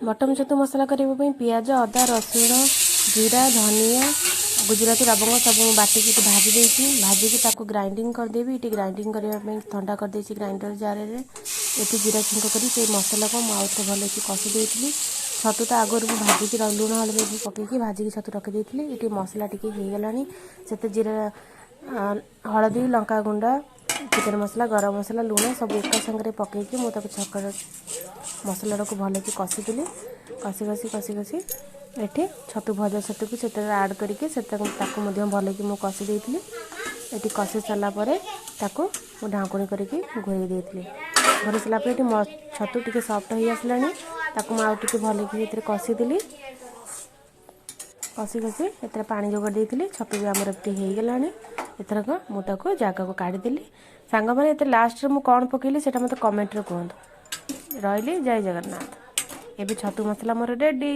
Button ଛତୁ ମସଲା କରିବା ପାଇଁ ପିଆଜ, ଅଦା, ରସୁଣ, ଜିରା, ଧନିଆ, ଗୁଜୁରାତି, ଲବଙ୍ଗ ସବୁ ମୁଁ ବାଟିକି ଏଠି ଭାଜି ଦେଇଛି। ଭାଜିକି ତାକୁ ଗ୍ରାଇଣ୍ଡିଙ୍ଗ କରିଦେବି। ଏଠି ଗ୍ରାଇଣ୍ଡିଙ୍ଗ କରିବା ପାଇଁ ଥଣ୍ଡା କରିଦେଇଛି ଗ୍ରାଇଣ୍ଡର ଜାରରେ। ଏଠି ଜିରା ଛୁଙ୍କ କରି ସେଇ ମସଲାକୁ ମୁଁ ଆଉଥରେ ଭଲକି କଷି ଦେଇଥିଲି। ଛତୁ ତ ଆଗରୁ ମୁଁ ଭାଜିକି ଲୁଣ ହଳଦୀ ପକେଇକି ଭାଜିକି ଛତୁ ରଖିଦେଇଥିଲି। ଏଠି ମସଲା ଟିକେ ହେଇଗଲାଣି। ସେଥିରେ ଜିରା, ହଳଦୀ, ଲଙ୍କା ଗୁଣ୍ଡ, ଚିକେନ୍ ମସଲା, ଗରମ ମସଲା, ଲୁଣ ସବୁ ଏକା ସାଙ୍ଗରେ ପକେଇକି ମୁଁ ତାକୁ ଛକ ମସଲାଟାକୁ ଭଲକି କଷିଦେଲି। କଷି କଷି କଷି କଷି ଏଠି ଛତୁ, ଭଜା ଛତୁକୁ ସେଥିରେ ଆଡ଼୍ କରିକି ସେତାକୁ ତାକୁ ମଧ୍ୟ ଭଲକି ମୁଁ କଷି ଦେଇଥିଲି। ଏଠି କଷି ସାରିଲା ପରେ ତାକୁ ମୁଁ ଢାଙ୍କୁଣୀ କରିକି ଘୋଡ଼େଇ ଦେଇଥିଲି। ଘୋଡ଼େଇ ସାରିଲା ପରେ ଏଠି ଛତୁ ଟିକେ ସଫ୍ଟ ହେଇ ଆସିଲାଣି। ତାକୁ ମୁଁ ଆଉ ଟିକେ ଭଲକି ସେଥିରେ କଷିଦେଲି। କଷି କଷି ଏଥିରେ ପାଣି ଯୋଗାଇ ଦେଇଥିଲି। ଛତୁ ବି ଆମର ଏଠି ହେଇଗଲାଣି। ଏଥରକ ମୁଁ ତାକୁ ଜାଗାକୁ କାଢ଼ିଦେଲି। ସାଙ୍ଗମାନେ, ଏଥିରେ ଲାଷ୍ଟରେ ମୁଁ କ'ଣ ପକେଇଲି, ସେଇଟା ମୋତେ କମେଣ୍ଟରେ କୁହନ୍ତୁ। ରହିଲି, ଜୟ ଜଗନ୍ନାଥ। ଏବେ ଛତୁ ମସଲା ମୋର ରେଡ଼ି।